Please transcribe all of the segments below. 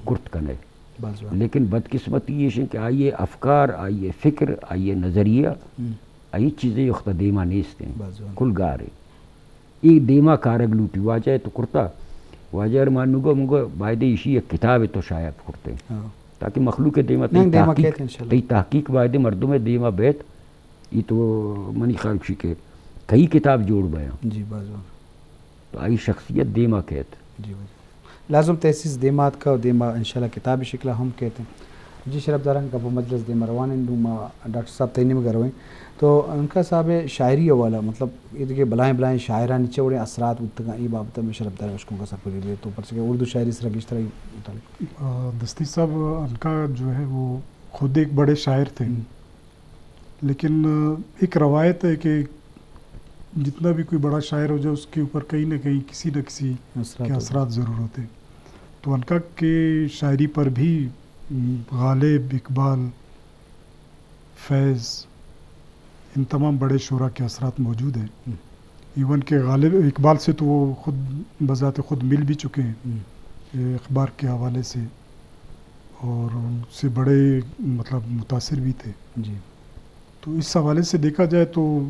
کرت کنے۔ باز جوان۔ لیکن بدقسمتی ایش انت کہ آئی ءِ افکار، آئی ءِ فکر، آئی ءِ نظریہ، ہم۔ آئی چیزے وخت دیما نیست ہیں۔ باز جوان۔ کل گار ہیں۔ اے دیما کارگ لوٹی۔ واجہ ءَ تو کرتا، واجہ ارمان نگو مگو بایدے ایشی یک کتابے تو شائع کرتے۔ ہاں۔ تاکہ مخلوق ءِ دیما تئی نہ، دیما تحقیق، کیت انشاءاللہ۔ تئی تحقیق بایدے مردم ءِ دیما بیت۔ ای تو منی خیال گوشی کہ کئی کتاب جوڑ بیاں۔ جی، باز جوان۔ تو آئی شخصیت دیما کیت۔ جی، باز جوان۔ لازم تحسیس دیما اتکا و دیما انشاءاللہ کتابی شکلا ہم کیت۔ جی شرف داران، گپ و مجلس دیما روان انت، نوں ما ڈاکٹر صاحب تئی نیمگا رویں۔ تو عنقا صاحب ءِ شاعری حوالہ، مطلب، اے دگہ بلائیں بلائیں شاعرانی چہ وڑیں اثرات بوتگاں، اے بابت میں شرف داران اشکنگا سرپدی دے تو، پرچہ کہ اردو شاعری سرا گیشتر ای متعلق۔ آ، دستی صاحب، عنقا جو ہے وہ خود ایک بڑے شاعر تھے۔ ہم۔ لیکن، آ، ایک روایت ہے کہ جتنا بھی کوئی بڑا شاعر ہو جائے، اس کے اوپر کہیں نہ کہیں کسی نہ کسی اثرات کے ہوتے ہیں۔ اثرات ضرور ہوتے ہیں۔ تو عنقا کے شاعری پر بھی، م، غالب، اقبال، فیض، ان تمام بڑے شعراء کے اثرات موجود ہیں۔ ہم۔ ایون کہ غالب اقبال سے تو وہ خود بذات خود مل بھی چکے ہیں، ہم۔ اے، اخبار کے حوالے سے، اور ان سے بڑے، مطلب، متاثر بھی تھے۔ جی۔ تو اس حوالے سے دیکھا جائے تو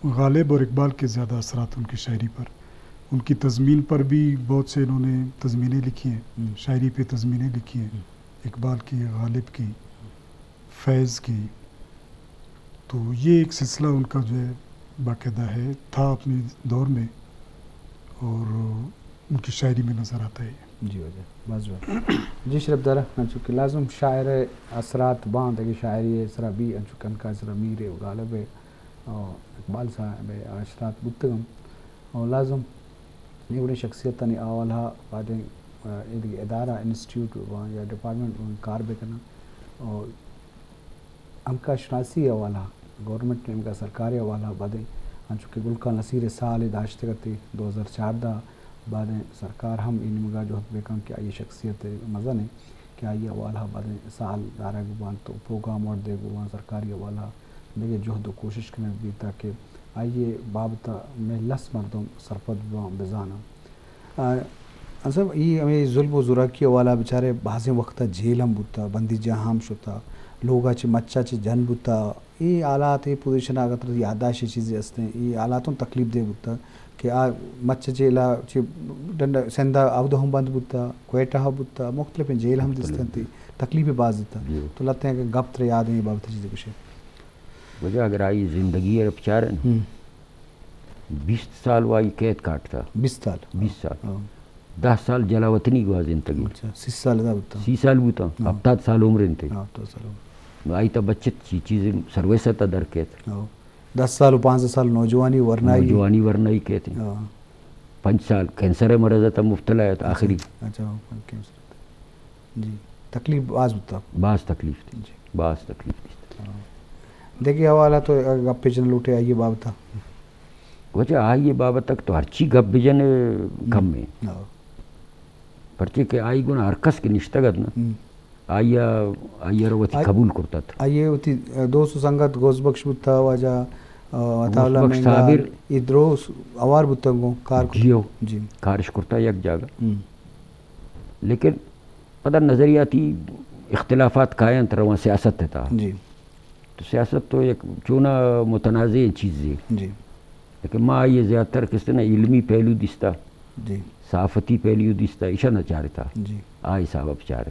غالب اور اقبال کے زیادہ اثرات ان کی شاعری پر، ان کی تضمین پر بھی بہت سے انہوں نے تضمینیں لکھی ہیں، ہم۔ شاعری پہ تضمینیں لکھی ہیں، ہم۔ اقبال کی، غالب کی، فیض کی۔ تو یہ ایک سلسلہ ان کا جو ہے باقاعدہ ہے، تھا اپنے دور میں، اور ان کی شاعری میں نظر آتا ہے۔ جی واجہ، بس جو۔ جی شرف دارا، انچو کہ لازم شاعر اثرات باں دگہ شاعری سرا بھی، انچو کہ عنقا سرا میر و غالب و اقبال صاحب اثرات بوتگم۔ اور لازم اے وڑیں شخصیتانی حوالہ بادیں، آ، اے دگہ ادارہ، انسٹیٹیوٹ باں یا ڈپارٹمنٹ باں کار بکناں۔ اور عنقا شناسی حوالہ، گورنمنٹ نیمگا سرکاری حوالہ بادیں، انچو کہ گل خان نصیر سالے داشتگ اتے دو ہزار چاردہ، بادیں سرکار ہم اے نیمگا جہد بکن کہ آئی شخصیت مزن ہے کہ آئی حوالہ بادیں سال دارگ بانت و پروگرام وڑ دیگ بانت سرکاری حوالہ۔ دگہ جہد و کوشش کنگ بیت تاکہ آئی بابت میں لس مردم سرپد بباں، بزاناں۔ آ، انصر، ای ہمیں ظلم و زوراکی حوالہ بچارے بازیں وقتا جیل ہم بوتا، بندی جاہ ہم شتا، لوگا چہ مچا چہ جن بوتا۔ ای حالات، ای پوزیشن اگر ترا یادداشت چیزیں ہستیں، ای حالات ہم تکلیف دہ بوتا کہ آ مچ جیلا چہ ڈنڈا سندھا اود ہم بند بوتا، کوئٹہ ہم بوتا، مختلف جیل ہم مختلف۔ دستنتی، تکلیف باز دیتا۔ جی۔ تو لہتیں اگر گپ ترا یاد ہیں، ای بابت چیزیں کچھ؟ واجہ اگر آئی زندگی ء بچارن، ہم۔ بیست سال وائی قید کاٹتا۔ بیست سال؟ بیست سال۔ ہاں۔ دہ سال جلا وطنی گوازینتگی۔ اچھا، سی سال دا بوتا؟ سی سال بوتا، ہاں۔ ہفتاد سال عمر انتے۔ ہاں، ہفتاد سال عمر۔ نو آئی تا بچت چی چیز سرویس تا در کیت۔ ہاں۔ دس سال و پانزدہ سال نوجوانی ورنائی۔ نوجوانی ورنائی کیت۔ ہاں۔ پنچ سال کینسر مرض تا مبتلا ہے، آخری۔ اچھا، ہاں، کینسر۔ جی، تکلیف باز بوتا۔ باز تکلیف تھی۔ جی۔ باز تکلیف تھی۔ ہاں۔ دگہ حوالہ تو اگر گپ جن لوٹے آئیے بابتا۔ واجہ آئیے بابت تک تو ہرچی گپ بجن کم ہے۔ ہاں۔ پرچے کہ آئی گنا ہر کس کہ نشتگ ات نا، ہم۔ آئی، آئی رو وتی آئی، قبول کرتت۔ آئی وتی دوست و سنگت گوز بخش بوتا، واجہ، آ، عطا اللہ مینگل، صابر۔ ای دروس اوار بوتگوں، کار کرتا۔ جیو۔ جی۔ کارش کرتا یک جاگہ۔ ہم۔ لیکن پدا نظریاتی اختلافات کاینت رواں سیاست تھا۔ جی۔ تو سیاست تو یک چونا متنازع چیزے۔ جی۔ لیکن ما آئی زیادہ تر کس نا علمی پہلو دیستا، جی۔ صحافتی پہلو دیستا، ایشا نہ چارتا۔ جی۔ آ حساب اب چارے۔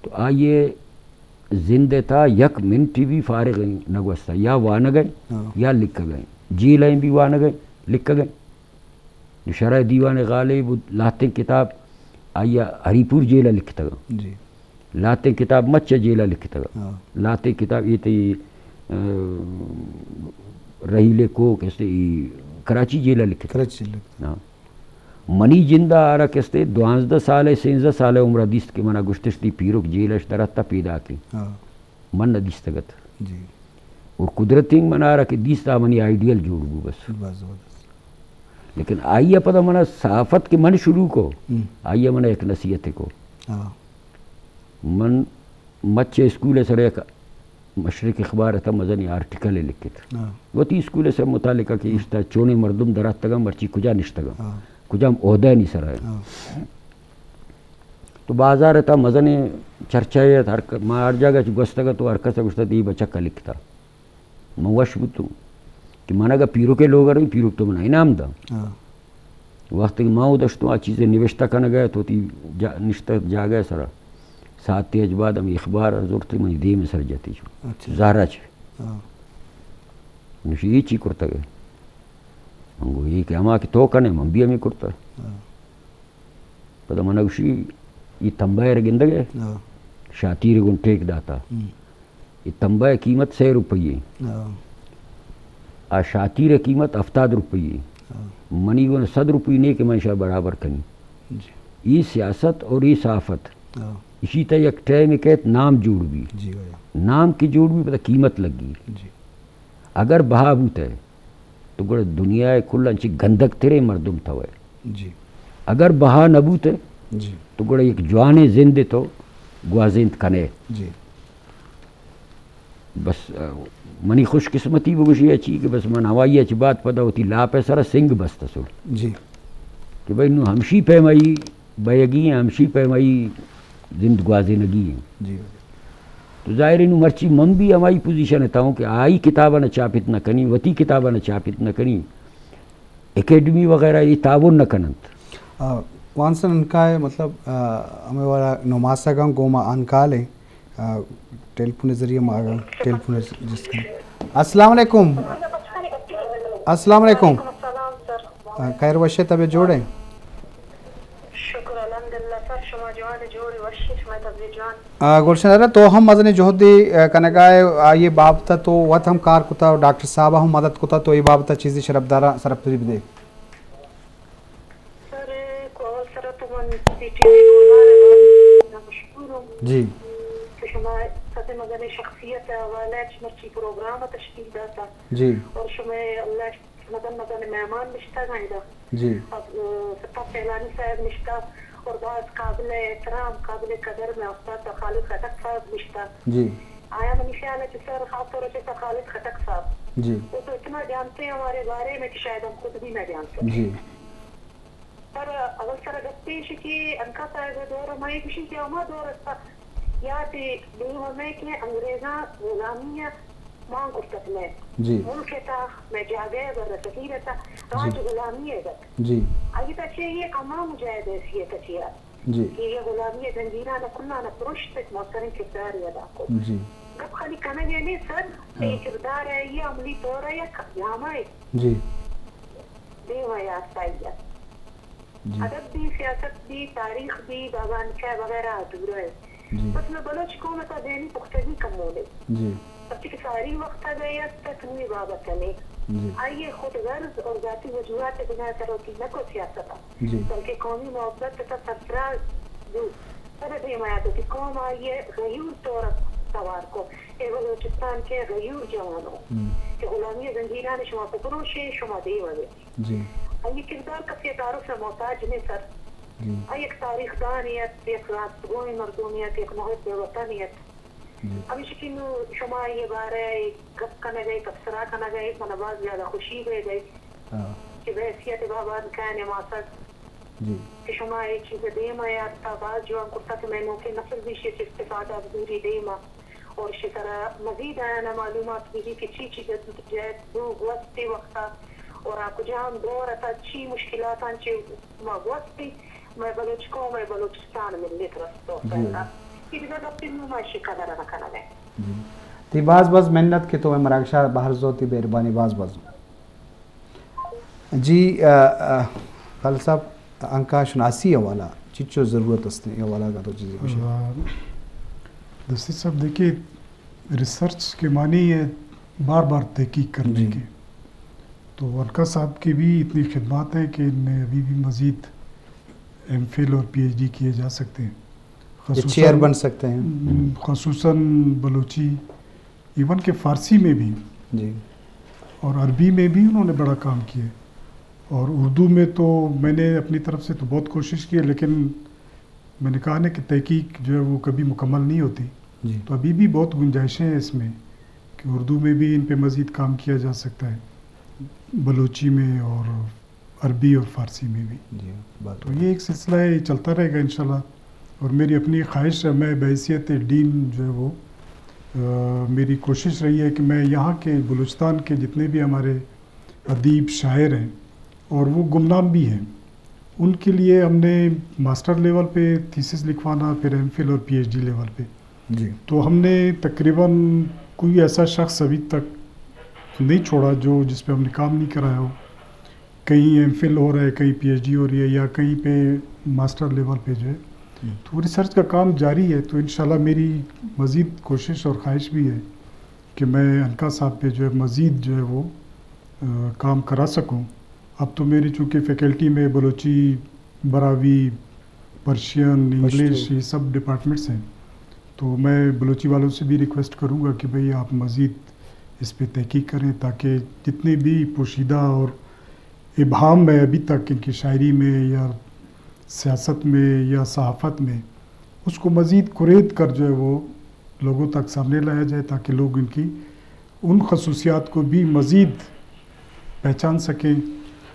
تو آئی زند تھا یک منٹ بھی فارغ نہ گوستا، یا وانگئے، ہاں۔ یا لکھگئے۔ جیل ایں بھی وانگئے، لکھگئے۔ نو شرح دیوان غالب و لہتیں کتاب آئی ء ہری پور جیل ء لکھتگ۔ جی۔ لہتیں کتاب مچ ء جیل ء لکھتگ۔ ہاں۔ لہتیں کتاب اے تئی، آ، رحیل کوہ کستے ای کراچی جیل ء لکھتگ۔ کراچی لکھتگ۔ ہاں۔ منی جند ء آرا کستے دوانزدہ سال ء، سینزدہ سال ء عمر ء دیست کہ منا گوشتش تئی پیرک جیل اش در اتہ پیداکیں۔ ہاں۔ من نہ دیستگ ات۔ جی۔ اور قدرتی منارا کہ دیست آ منی آئیڈیل جوڑ بو بس۔ بس زبردست۔ لیکن آئی ء پدا منا صحافت کہ من شروع کو، ہم۔ آئی ء منا یک نصیحت کو۔ ہاں۔ من مچ اسکول ء سر یک مشرق اخبار ء تھا مزنی آرٹیکل ء لکھت۔ ہاں۔ وتی اسکول ء سر متعلقہ کہ اشتا چونیں مردم دراتگاں، مرچی کجا نشتگاں، ہاں۔ کجام عہدہ نی سرا۔ ہاں۔ تو بازار ءِ تہا مزنیں چرچہ ات، ہر ک-، ما ہر جاگہ چہ گوستگ ات، تو ہر کس ءَ گوشتگ ات، اے بچک ءَ لکھتا۔ من وش بوتوں کہ من اگاں پیرک ءِ لوگ ءَ رئیں، پیرک تو من ءَ انعام داں۔ ہاں۔ وقت کہ ما اودا شتوں، آ چیزے نوشتہ کنگ ءَ ات، وتی جا-، نشتگ جاگہ ءِ سرا۔ ساعتے اچ بعد ہمے اخبار ءَ زرت، منی دیم ءِ سر جتی چو۔ اچھا۔ زہرا چہ۔ ہاں۔ نوشی، اے چی کرتگ ئے؟ من گو، اے کہ ہما کہ تو کنے، من بھی ہمے کرتگ۔ ہاں۔ پدا من گوشی، اے تمبہ ءَ گندگ ئے؟ ہاں۔ شاتیر گوں ٹیک داتا۔ ہم۔ اے تمبہ ءِ قیمت سئے روپی ایں۔ ہاں۔ آ شاتیر ءِ قیمت ہفتاد روپی ایں۔ ہاں۔ منی گوں صد روپی نے کہ من شا برابر کنی۔ جی۔ اے سیاست اور اے صحافت۔ ہاں۔ اشی تہا یک ٹائم کئیت نام جوڑ بی۔ جی بھائی۔ نام کہ جوڑ بی، پدا قیمت لگی۔ جی۔ اگر بہا بوتہ، تو گڑا دنیا ءِ کل انچیں گندگ تریں مردم توئے۔ جی۔ اگر بہا نہ بوتہ، جی۔ تو گڑا یک جوانیں زندے تو گوازینت کنے۔ جی۔ بس، آ، منی خوش قسمتی بگوشی اچی کہ بس من ہمائی اچ بعد پدا وتی لاپ ءِ سرا سنگ بستہ سر۔ جی۔ کہ بھئی نوں ہمشی پیمائی بئیگی ایں، ہمشی پیمائی زند گوازینگی ایں۔ جی۔ تو ظاہر ہے نوں مرچی من بھی ہمائی پوزیشن ءَ تاؤں کہ آئی کتاباں چاپت نہ کنی، وتی کتاباں چاپت نہ کنی، اکیڈمی وغیرہ اے تعاون نہ کننت۔ آ، وانسن انکا ہے، مطلب، آ، ہمیں والا نماسگاں گوما انکال ہیں۔ آ، ٹیلیفون ذریعہ ما آگاں، ٹیلیفون جست کریں۔ السلام علیکم۔ السلام علیکم۔ وعلیکم السلام سر۔ آ، خیر وش ئے، طبیعت جوڑ ئے؟ شکر الحمدللہ سر، شما جوان ئے، جوڑ ئے، وش ئے، شما طبیعت جوان؟ آ، گلشن ارا، تو ہم مزنیں جہدے، آ، کنگا ئے، آئی بابت تو وت ہم کار کتا، ڈاکٹر صاحب ہم مدد کتا، تو اے بابت چیزے شرفداراں سرپدی بدے۔ سر، کو اول سرا تو من سی ٹی وی گلزار ءِ باز مشکور ہوں۔ جی۔ کہ شما ستے مزنیں شخصیت ءِ حوالہ چ مرچی پروگرام تشکیل داتا۔ جی۔ اور شما اللہ مزن مزن مہمان نشتگ اَنت ادا۔ جی۔ اب، اه، سپاس سیلانی صاحب نشتگ اور باز قابل احترام، قابل قدر میں استاد خالد خٹک صاحب نشتگ۔ جی۔ آیا منی خیال ہے کہ سر خاص طور سے خالد خٹک صاحب، جی۔ وہ تو اتنا جانتے ہیں ہمارے بارے میں کہ شاید ہم خود بھی نہ جانتے۔ جی۔ پر اول سر گپ پیش کہ انکا صاحب دور میں کشی کہ ہما دور است یات دیم میں کہ انگریزاں غلامی مان کرتگ مئے۔ جی۔ ملک ءِ تہا، مئے جاگہ ءَ برسگی رسا، راج، جی، غلامی ءَ دات۔ جی۔ آئی تہا چہ اے ہما مجاہد حیثیت ءَ چیا، جی، کہ اے غلامی ءِ زنجیراں کلاں پروشت، مؤثریں کردارے ادا کت۔ جی۔ گپ خالی کنگ ءَ نہ سر، ہاں، اے کردار ءَ، اے عملی طور ءَ یک گامے، جی، دیم ءَ یات آئی ءَ۔ جی۔ ادب بھی، سیاست بھی، تاریخ بھی، بابا انکا وغیرہ ادھورا ہے۔ جی۔ بس میں بلوچ قوم ءِ تہا ذہنی پختگی کمول ہے۔ جی۔ پرچہ کہ ساری وقت ءَ گئے است تنوی بابت ءَ نے۔ جی۔ آئی ءِ خود غرض اور ذاتی وجوہات ءِ بنا ءَ سر وتی نہ کو سیاست ءَ۔ جی۔ بلکہ قومی محبت ءِ تہا سرفراز بو۔ پدا دیم ءَ آت وتی قوم آئی ءِ غیور طور ءَ توار کو۔ اے بلوچستان کے غیور جوانوں، ہم، کہ غلامی ءِ زنجیران شما کو پروشے، شما دیم ءَ بے۔ جی۔ آئی کردار کسی تعارف ءِ محتاج نہ سر۔ جی۔ آئی یک تاریخ دانے ات، یک راستگوئیں مردمے ات، یک محب وطنے ات۔ جی۔ ہمیشی کہ نوں شما آئی بارہ ءَ گپ کنگ ءَ، تبصرہ کنگ ءَ، من باز زیادہ خوشی بیگ ءَ، ہاں، کہ بحیثیت بابا انکا ءِ نماسگ، جی، کہ شما اے چیز دیم ءَ آرتا، باز جوان کرتا کہ مئے نوکیں نسل بھی شے استفادہ بزوری دیم ءَ۔ اور شی سرا مزید آیانا معلومات بی کہ چی چی جدوجہد بو گوستی وقتا اور آ کجام دور تا چی مشکلاتان چی ما گوستی، مئے بلوچ قوم، مئے بلوچستان ملی ترستو۔ جی۔ کہ دیگہ گپی نو ما شی قدر نہ کنگے۔ جی۔ تی باز باز منت کہ تو مئے مراگشا بہر زو، تی مہربانی باز باز۔ جی، آ، آ، خالد صاحب، انکا شناسی حوالہ چچو ضرورت است، اے حوالہ کا تو چیزیں کچھ؟ آ، دستی صاحب، دیکھیے، ریسرچ کے معنی ہے بار بار تحقیق کرنے، جی، کے۔ تو انکا صاحب کی بھی اتنی خدمات ہیں کہ ان میں ابھی بھی مزید ایم فل اور پی ایچ ڈی کیے جا سکتے ہیں۔ یہ چیئر خصوصاً، بن سکتے ہیں۔ خصوصاً بلوچی، ایون کہ فارسی میں بھی، جی، اور عربی میں بھی انہوں نے بڑا کام کیا ہے۔ اور اردو میں تو میں نے اپنی طرف سے تو بہت کوشش کی ہے، لیکن میں نے کہا نا کہ تحقیق جو ہے وہ کبھی مکمل نہیں ہوتی۔ جی۔ تو ابھی بھی بہت گنجائشیں ہیں اس میں کہ اردو میں بھی ان پہ مزید کام کیا جا سکتا ہے، بلوچی میں اور عربی اور فارسی میں بھی۔ جی، بات تو یہ ایک سلسلہ ہے، یہ چلتا رہے گا انشاءاللہ۔ اور میری اپنی خواہش ہے، میں بحیثیت ڈین جو ہے وہ، آ، میری کوشش رہی ہے کہ میں یہاں کے، بلوچستان کے جتنے بھی ہمارے ادیب، شاعر ہیں، اور وہ گمنام بھی ہیں، ان کے لیے ہم نے ماسٹر لیول پہ تھیسس لکھوانا، پھر ایم فل اور پی ایچ ڈی لیول پہ۔ جی۔ تو ہم نے تقریباً کوئی ایسا شخص ابھی تک نہیں چھوڑا جو، جس پہ ہم نے کام نہیں کرایا ہو۔ کہیں ایم فل ہو رہا ہے، کہیں پی ایچ ڈی ہو رہی ہے، یا کہیں پہ ماسٹر لیول پہ جو ہے۔ ہم۔ تو ریسرچ کا کام جاری ہے، تو انشاءاللہ میری مزید کوشش اور خواہش بھی ہے کہ میں عنقا صاحب پہ جو ہے مزید جو ہے وہ، آ، کام کرا سکوں۔ اب تو میری چونکہ فیکلٹی میں بلوچی، براہوئی، پرشین، انگلش، پشتو۔ یہ سب ڈپارٹمنٹس ہیں، تو میں بلوچی والوں سے بھی ریکویسٹ کروں گا کہ بھئی آپ مزید اس پہ تحقیق کریں، تاکہ جتنے بھی پوشیدہ اور ابہام ہے ابھی تک ان کی شاعری میں یا سیاست میں یا صحافت میں، اس کو مزید کرید کر جو ہے وہ لوگوں تک سامنے لایا جائے، تاکہ لوگ ان کی، ان خصوصیات کو بھی مزید پہچان سکیں،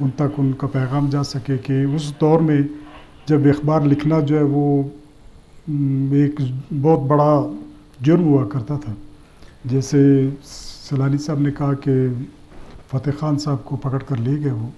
ان تک ان کا پیغام جا سکے کہ اس دور میں جب اخبار لکھنا جو ہے وہ، م، ایک بہت بڑا جرم ہوا کرتا تھا۔ جیسے سیلانی صاحب نے کہا کہ فتح خان صاحب کو پکڑ کر لے گئے وہ،